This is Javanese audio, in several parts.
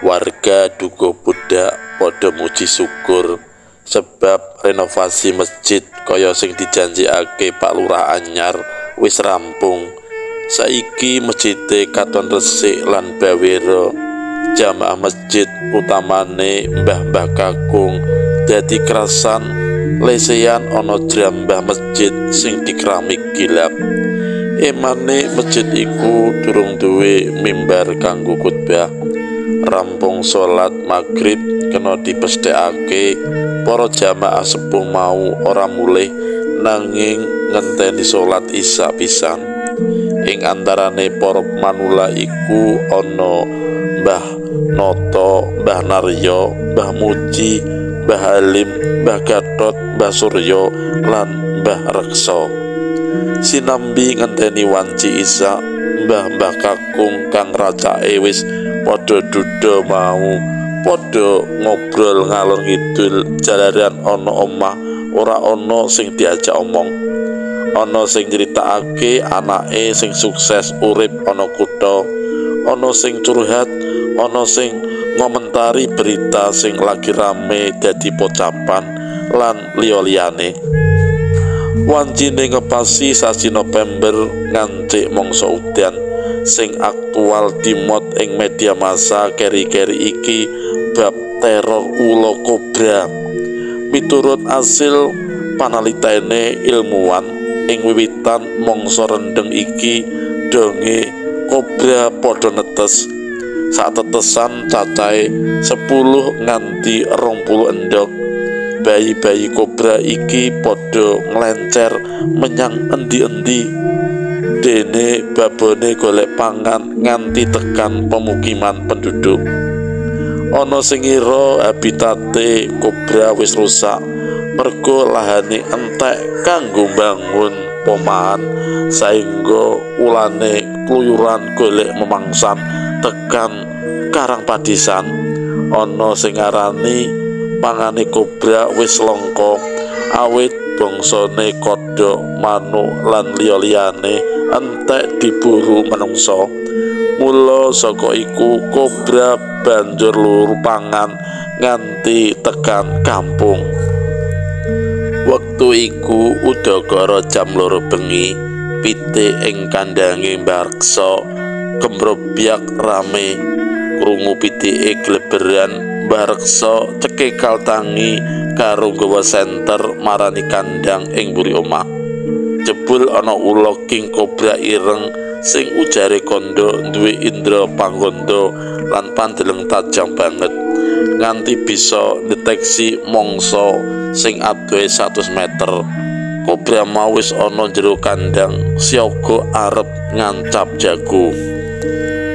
Warga Dukuh Pudak padha muji syukur sebab renovasi masjid kaya sing dijanjikake Pak Lurah anyar wis rampung. Saiki masjide katon resik lan bawera. Jamaah masjid utamane mbah-mbah kakung dadi krasan lesehan ana jrambah masjid sing dikeramik gilap. Emane masjid iku durung duwe mimbar kanggo khotbah. Rampung salat maghrib kena dipesthekake, para jamaah sepuh mau ora mulih nanging ngenteni salat isya pisan. Ing antarane para manula iku ana Mbah Noto, Mbah Naryo, Mbah Muji, Mbah Halim, Mbah Gatot, Mbah Suryo lan Mbah Rekso. Sinambi ngenteni wanci isya, mbah-mbah kakung kang racake wis padha duda mau padha ngobrol ngalor ngidul jalaran ana omah ora ana sing diajak omong. Ana sing nyritakake anake sing sukses urip ana kutha, ana sing curhat, ana sing ngomentari berita sing lagi rame dadi pocapan lan liya-liyane. Wancine ngepasi sasi November ngancik mangsa udan sing aktual dimot ing media massa keri-keri iki bab teror ula kobra. Miturut asil panalitene ilmuwan ing wiwitan mangsa rendeng iki donge kobra padha netes. Satetesan cacahe 10 nganti 20 endhog. Bayi-bayi kobra iki padha nglencer menyang endi-endi, dene babone golek pangan nganti tekan pemukiman penduduk. Ana sing ngira habitate kobra wis rusak mergo lahane entek kanggo mbangun pomahan, saengga ulane kluyuran golek memangsan tekan karang padisan. Ana sing ngarani pangane kobra wis langka awit bangsane kodhok, manuk lan liya-liyane entek diburu menungsa. Mula saka iku kobra banjur luru pangan nganti tekan kampung. Wektu iku udakara jam 2 bengi, pitik ing kandange Mbah Reksa gemrobyak rame. Krungu pitike gleberan, Mbah Reksa cekekal tangi karo nggawa senter marani kandang ing mburi omah. Jebul ana ula king kobra ireng sing ujare kandha duwe indra panggondo lan pandeleng tajam banget nganti bisa deteksi mangsa sing adohe 100 meter. Kobra mau wis ana jero kandang siaga arep ngancap jago.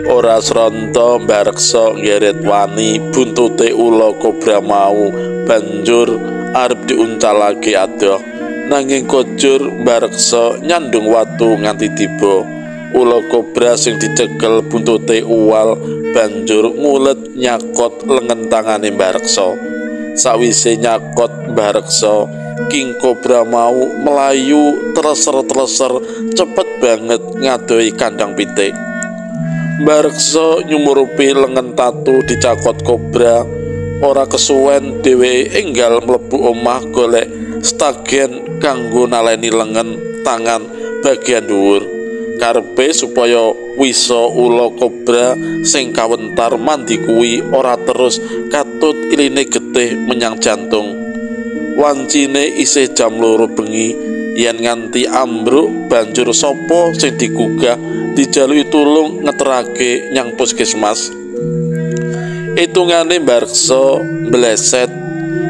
Ora sronto Mbah Reksa nggeret wani buntute ula kobra mau banjur arep diuncalake adoh, nanging kojur Mbah Reksa nyandung watu nganti tiba. Ula kobra sing dicekel buntute uwal banjur ngulet nyakot lengen tangane Mbah Reksa. Sawise nyakot Mbah Reksa, king kobra mau melayu treser-treser cepet banget ngadohi kandang pitik. Mbah Reksa nyumurupi lengen tatu dicakot kobra. Ora kesuwen dheweke enggal mlebu omah golek stagen kanggo naleni lengen tangan bagian dhuwur. Karepe supaya wisa ula kobra sing kawentar mandi kuwi ora terus katut iline getih menyang jantung. Wancine isih jam 2 bengi, yen nganti ambruk banjur sapa sing digugah dijaluki tulung ngeterake nyang puskesmas. Hitungane Mbah Reksa mbleset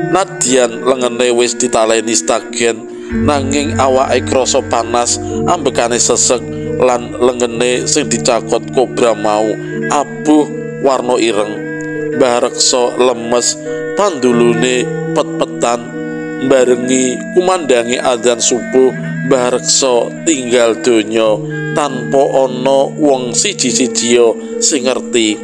Nadyan lengene wis ditaleni stagen, nanging awake krasa panas, ambekane sesek lan lengene sing dicakot kobra mau abuh warna ireng. Mbah Reksa lemes, pandulune pet-petan. Barengi kumandangi adzan subuh, Mbah Reksa tinggal donya tanpa ana wong siji-sijiya sing ngerti.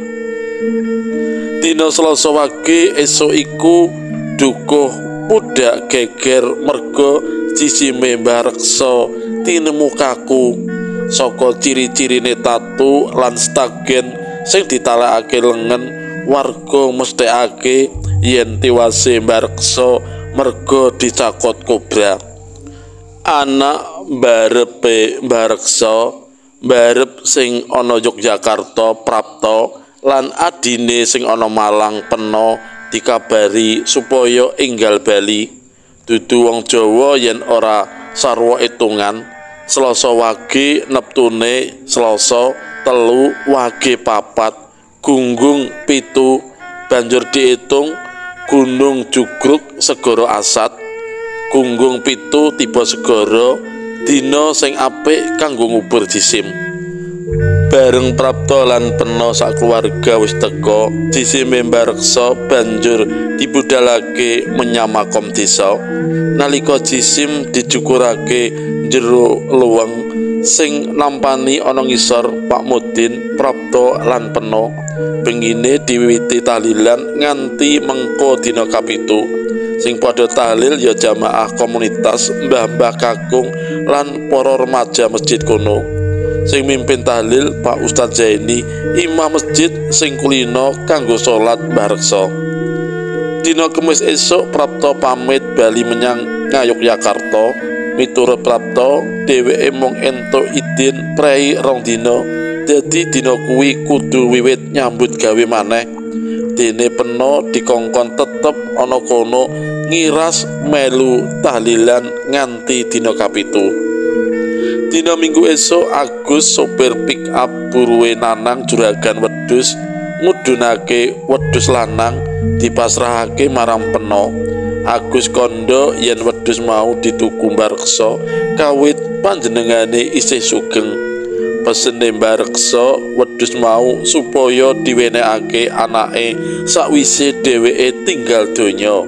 Dina Selasa wage esuk iku dukuh Pudak geger merga jisime Mbah Reksa tinemu kaku. Saka ciri-cirine tatu lan stagen sing ditalekake lengen, warga mesthekake yen tiwase Mbah Reksa merga dicakot kobra. Anak mbarepe Mbah Reksa, mbarep sing ana Yogyakarta Prapto lan adine sing ana Malang Peno dikabari supaya enggal bali. Dudu wong Jawa yen ora sarwa itungan. Selasa wage neptune Selasa, 3 wage 4, gunggung 7, banjur diitung gunung jugruk segara asat. Gunggung 7 tiba segara, dina sing apik kanggo ngubur jisim. Bareng Prapto lan Peno sakeluarga wis teka, jisime Mbah Reksa banjur dibudalake menyang makom desa. Nalika jisim dijukurake jero luweng sing nampani ana ngisor Pak Mudin, Prapto lan Peno, bengine diwiwiti tahlilan nganti mengko dina kapitu. Sing padha tahlil ya jamaah komunitas mbah-mbah kakung lan para remaja masjid kono. Sing mimpin tahlil Pak Ustadz Zaini, imam masjid sing kulino kanggo salat Mbah Reksa. Dina Kemis esuk Prapto pamit bali menyang Ngayogyakarta. Miturut Prapto, dheweke mung entuk idin prei 2 dina. Dadi dina kuwi kudu wiwit nyambut gawe maneh. Dene Peno dikongkon tetep ana kono ngiras melu tahlilan nganti dina kapitu. Dina Minggu esuk Agus sopir pick up buruwe Nanang juragan wedhus ngudunake wedhus lanang dipasrahake marang Peno. Agus kandha yen wedhus mau dituku Mbah Reksa kawit panjenengane isih sugeng. Pesene Mbah Reksa wedhus mau supaya diwenehake anake sakwise dheweke tinggal donya.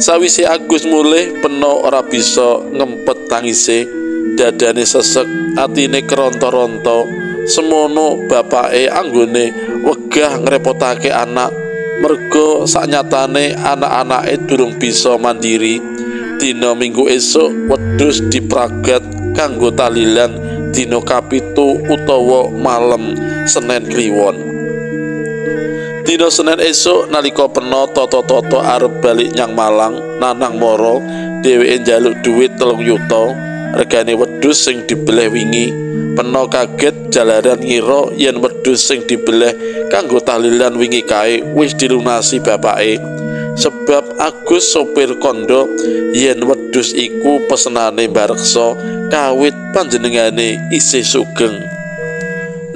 Sawise Agus mulih, Peno ora bisa ngempet tangise. Dadane sesek, atine keronto-ronto. Semono bapake anggone wegah ngrepotake anak, merga saknyatane anak-anake durung bisa mandiri. Dina Minggu esuk wedhus dipragat kanggo tahlilan dina kapitu utawa malem Senen Kliwon. Dina Senen esuk nalika Peno tata-tata arep balik nyang Malang, Nanang mara dheweke njaluk dhuwit 3 yuta. Regane wedhus sing dibeleh wingi. Peno kaget jalaran ngira yen wedhus sing dibeleh kanggo tahlilan wingi kae wis dilunasi bapake. Sebab Agus sopir kandha yen wedhus iku pesenane Mbah Reksa kawit panjenengane isih sugeng.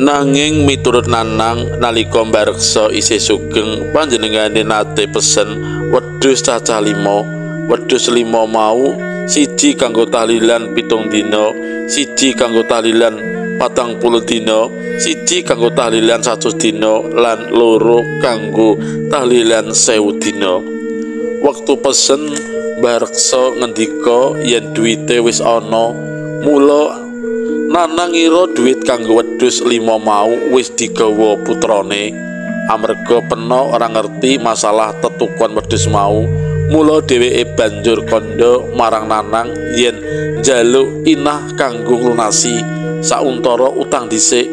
Nanging miturut Nanang, nalika Mbah Reksa isih sugeng panjenengane nate pesen wedhus cacah 5. Wedhus 5 mau 1 kanggo tahlilan 7 dina, 1 kanggo tahlilan 40 dina, 1 kanggo tahlilan 100 dina lan 2 kanggo tahlilan 1000 dina. Wektu pesen Mbah Reksa ngendika yen duwite wis ana, mula Nanang ngira duit kanggo wedhus 5 mau wis digawa putrane. Amarga Peno ora ngerti masalah tetukon wedhus mau, mula dheweke banjur kandha marang Nanang yen njaluk inah kanggo nglunasi sauntara utang dhisik.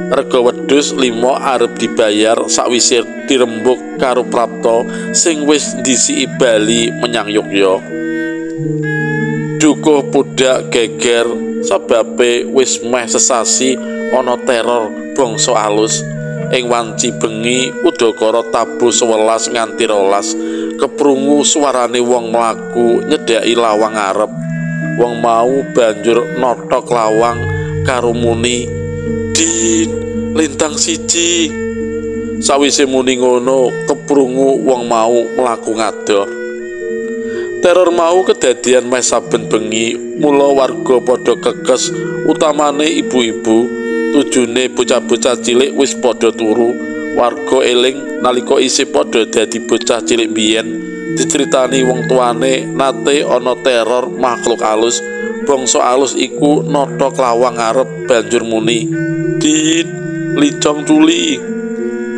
Rega wedhus 5 arep dibayar sakwise dirembug karo Prapto sing wis ndhisiki bali menyang Yogya. Dukuh Pudak geger sebabe wis meh sesasi ana teror bangsa alus. Ing wanci bengi udakara tabuh 11 nganti 12 keprungu suarane wong mlaku nyedhaki lawang ngarep. Wong mau banjur nothok lawang karo muni, "Din, lintang 1." Sawise muni ngono keprungu wong mau mlaku ngadoh. Teror mau kedadian meh saben bengi, mula warga padha kekes, utamane ibu-ibu. Tujune bocah-bocah cilik wis padha turu. Warga eling nalika isih padha dadi bocah cilik biyen, diceritani wong tuane nate ana teror makhluk alus. Bangsa alus iku nothok lawang ngarep banjur muni, "Din, licong culi."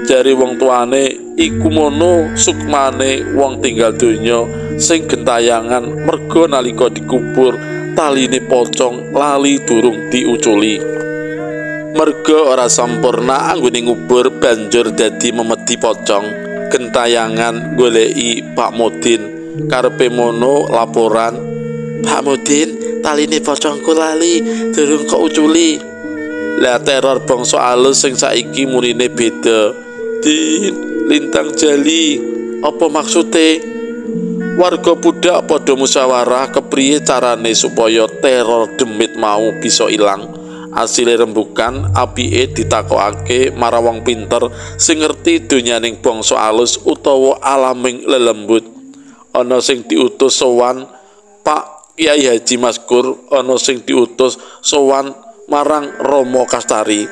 Jare wong tuane iku mono sukmane wong tinggal donya sing gentayangan merga nalika dikubur taline pocong lali durung diuculi. Merga ora sampurna anggone ngubur banjur dadi memedi pocong. Gentayangan goleki Pak Mudin, karepe mono laporan, "Pak Mudin, taline pocongku lali durung kok uculi." Lah teror bangsa alus sing saiki munine beda. "Din, lintang jali." Apa maksude? Warga Pudak padha musyawarah kepriye carane supaya teror demit mau bisa ilang. Asile rembukan apike ditakokake marang wong pinter sing ngerti donyaning bangsa alus utawa alaming lelembut. Ana sing diutus sowan Pak Kiai Haji Maskur, ana sing diutus sowan marang Romo Kastari.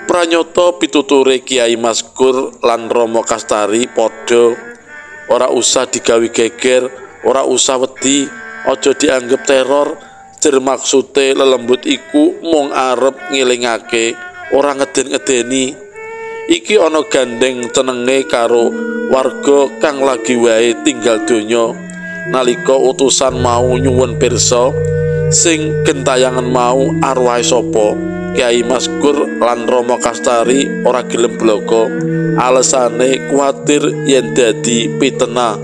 Pranyata pituture Kiai Maskur lan Romo Kastari padha, ora usah digawe geger, ora usah wedi, aja dianggep teror. Jer maksude lelembut iku mung arep ngelingake, ora ngeden-ngedeni. Iki ana gandeng cenenge karo warga kang lagi wae tinggal donya. Nalika utusan mau nyuwun pirsa sing gentayangan mau arwahe sapa, Kiai Maskur lan Romo Kastari ora gelem bloko, alesane kuwatir yen dadi pitena.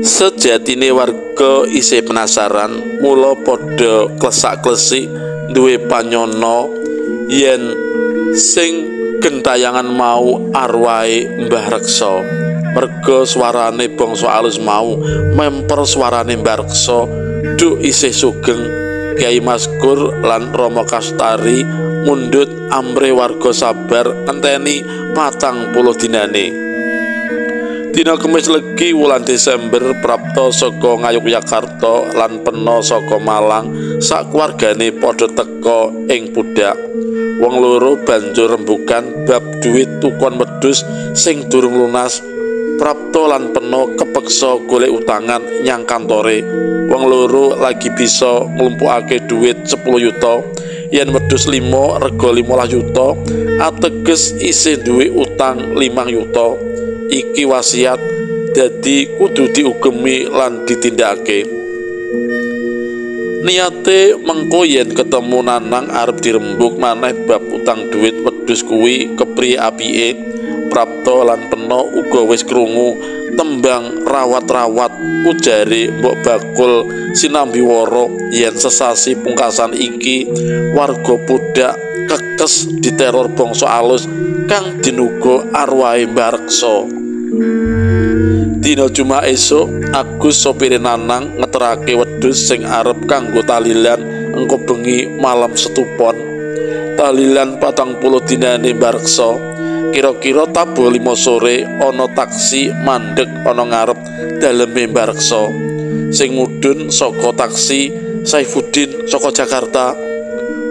Sejatine warga isih penasaran, mula padha klesak-klesik duwe panyono yen sing gentayangan mau arwahe Mbah Reksa. Merga swarane bangsa alus mau memper swarane Mbah Reksa duk isih sugeng. Kiai Maskur lan Romo Kastari mundhut amre warga sabar enteni 40 dinane. Dina Kemis Legi wulan Desember, Prapto saka Ngayogyakarta lan Peno saka Malang sakeluargane padha teka ing Pudak. Wong loro banjur rembukan bab duit tukon wedhus sing durung lunas. Prapto lan Peno kepeksa golek utangan nyang kantore. Wong loro lagi bisa nglumpukake duit 10 yuta. Yen wedhus 5 rega 15 yuta, ateges isih duwe utang 5 yuta. Iki wasiat dadi kudu diugemi lan ditindakake. Niate mengko yen ketemu Nanang arep dirembuk maneh bab utang duit wedhus kuwi kepriye apike. Prapto lan Peno uga wis krungu tembang rawat-rawat ujare mbok bakul sinambi woro yen sesasi pungkasan iki warga Pudak kekes diteror bangsa alus kang dinuga arwahe Mbah Reksa. Dina Jumat esuk, Agus sopire Nanang ngeterake wedhus sing arep kanggo tahlilan engko bengi malam setupon. Tahlilan 40 dinane Mbah Reksa. Kira-kira tabuh 5 sore ana taksi mandek ana ngarep daleme Mbah Reksa. Sing mudhun saka taksi Saifuddin saka Jakarta.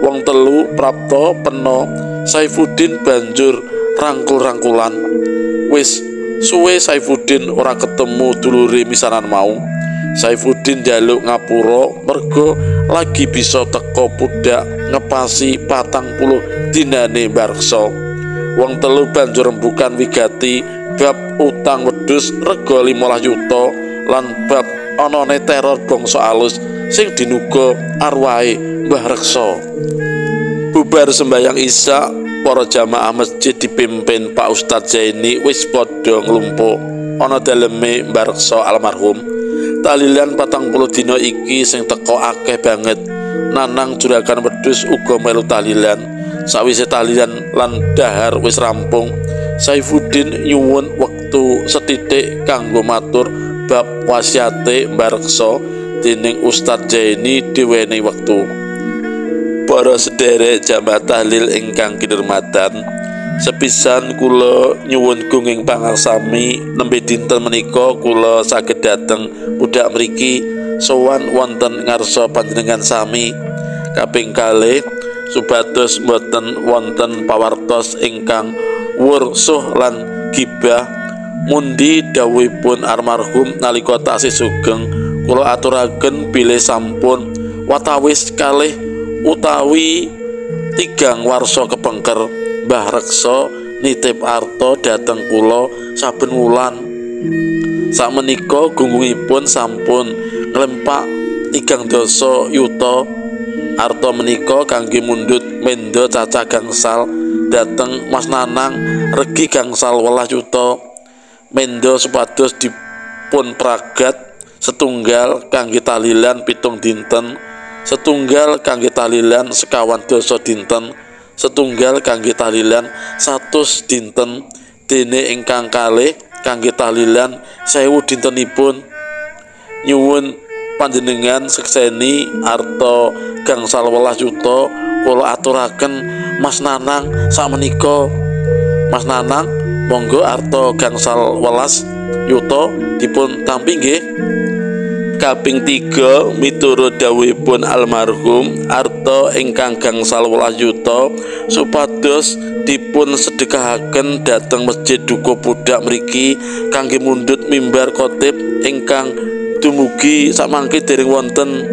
Wong telu Prapto, Peno, Saifuddin banjur rangkul-rangkulan. Wis suwe Saifuddin ora ketemu dulure misanan mau. Saifuddin njaluk ngapura merga lagi bisa teka Pudak ngepasi 40 dinane Mbah Reksa. Wong telu banjur rembukan wigati bab utang wedhus rega 15 yuta lan bab anane teror bangsa alus sing dinuga arwahe Mbah Reksa. Bubar sembayang Isya, para jamaah masjid dipimpin Pak Ustadz Zaini wis padha nglumpuk ana daleme Mbah Reksa almarhum. Tahlilan 40 dina iki sing teka akeh banget. Nanang juragan wedhus uga melu tahlilan. Sawise tahlilan lan dahar wis rampung, Saifuddin nyuwun wektu sethithik kanggo matur bab wasiate Mbah Reksa dening Ustadz Zaini diwenehi wektu. Para sederek jamaah tahlil ingkang kinurmatan, Sepisan kula nyuwun gunging pangaksami nembe dinten menika kula saged dhateng budhak mriki sowan wonten ngarsa panjenengan sami. Kaping kalih supados boten wonten pawartos ingkang wursuh lan gibah mundi dawuhipun almarhum nalika tasih sugeng kula aturaken bilih sampun watawis kalih utawi tigang warsa kepengker Mbah Reksa nitip arta dhateng kula saben wulan. Sakmenika gunggungipun sampun nglempak 30 yuta. Arta menika kangge mundhut menda cacah gangsal dhateng Mas Nanang regi gangsal 18 yuta. Menda supados dipun pragat setunggal kangge tahlilan 7 dinten, setunggal kangge tahlilan 25 dinten, setunggal kangge tahlilan 100 dinten, dene ingkang kalih kangge tahlilan 1000 dintenipun. Nyuwun panjenengan sekseni arta gangsal 18 yuta kula aturaken Mas Nanang sakmenika. Mas Nanang monggo arta gangsal 18 yuta dipun tampi nggih. Kaping 3 miturut dawuhipun almarhum arta ingkang gangsal 18 yuta supados dipun sedekahaken dhateng Masjid Dukuh Pudak mriki kangge mundhut mimbar khotib ingkang dumugi samangke dereng wonten.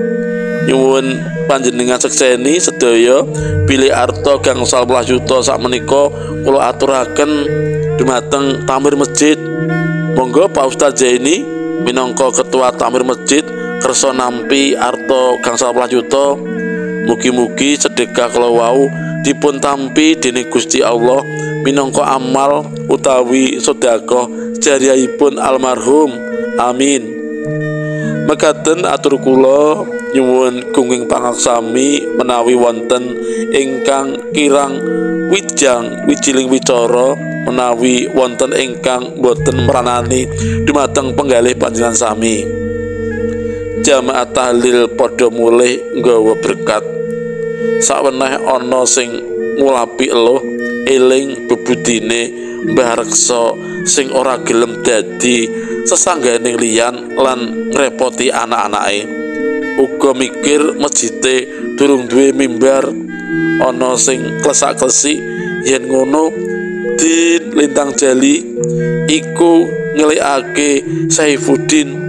Nyuwun panjenengan sekseni sedaya bilih arta gangsal 18 yuta sakmenika kula aturaken dumateng tamir masjid. Monggo Pak Ustaz Zaini minangka ketua tamir masjid kersa nampi arta gangsal 18 yuta. Mugi-mugi sedekah kala wau dipun tampi dening Gusti Allah minangka amal utawi sedekah jariyahipun almarhum. Amin. Mekaten atur kula nyuwun gunging pangaksami menawi wonten ingkang kirang wijang wijiling wicara menawi wonten ingkang boten meranani dumateng penggalih panjenengan sami. Jamaah tahlil padha mulih nggawa berkat. Saweneh ana sing ngulapi eluh eling bebudine Mbah Reksa sing ora gelem dadi sesangganing liyan lan ngrepoti anak-anake. Uga mikir masjide durung duwe mimbar. Ana sing klesak-klesik yen ngono Din Lintang Jali iku ngelikake Saifuddin.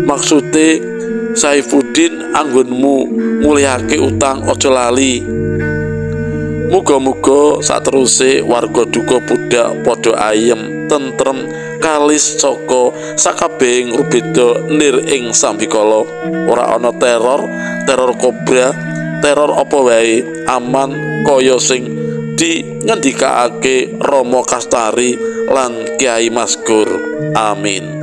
Maksude Saifuddin anggonmu mulihake utang aja lali. Muga-muga sateruse warga Dukuh Pudak padha ayem tentrem kalis saka sakabehing rubeda nir ing sambikala. Ora ana teror, teror kobra, teror apa wae, aman kaya sing di ngendikake Rama Kastari lan Kiai Maskur. Amin.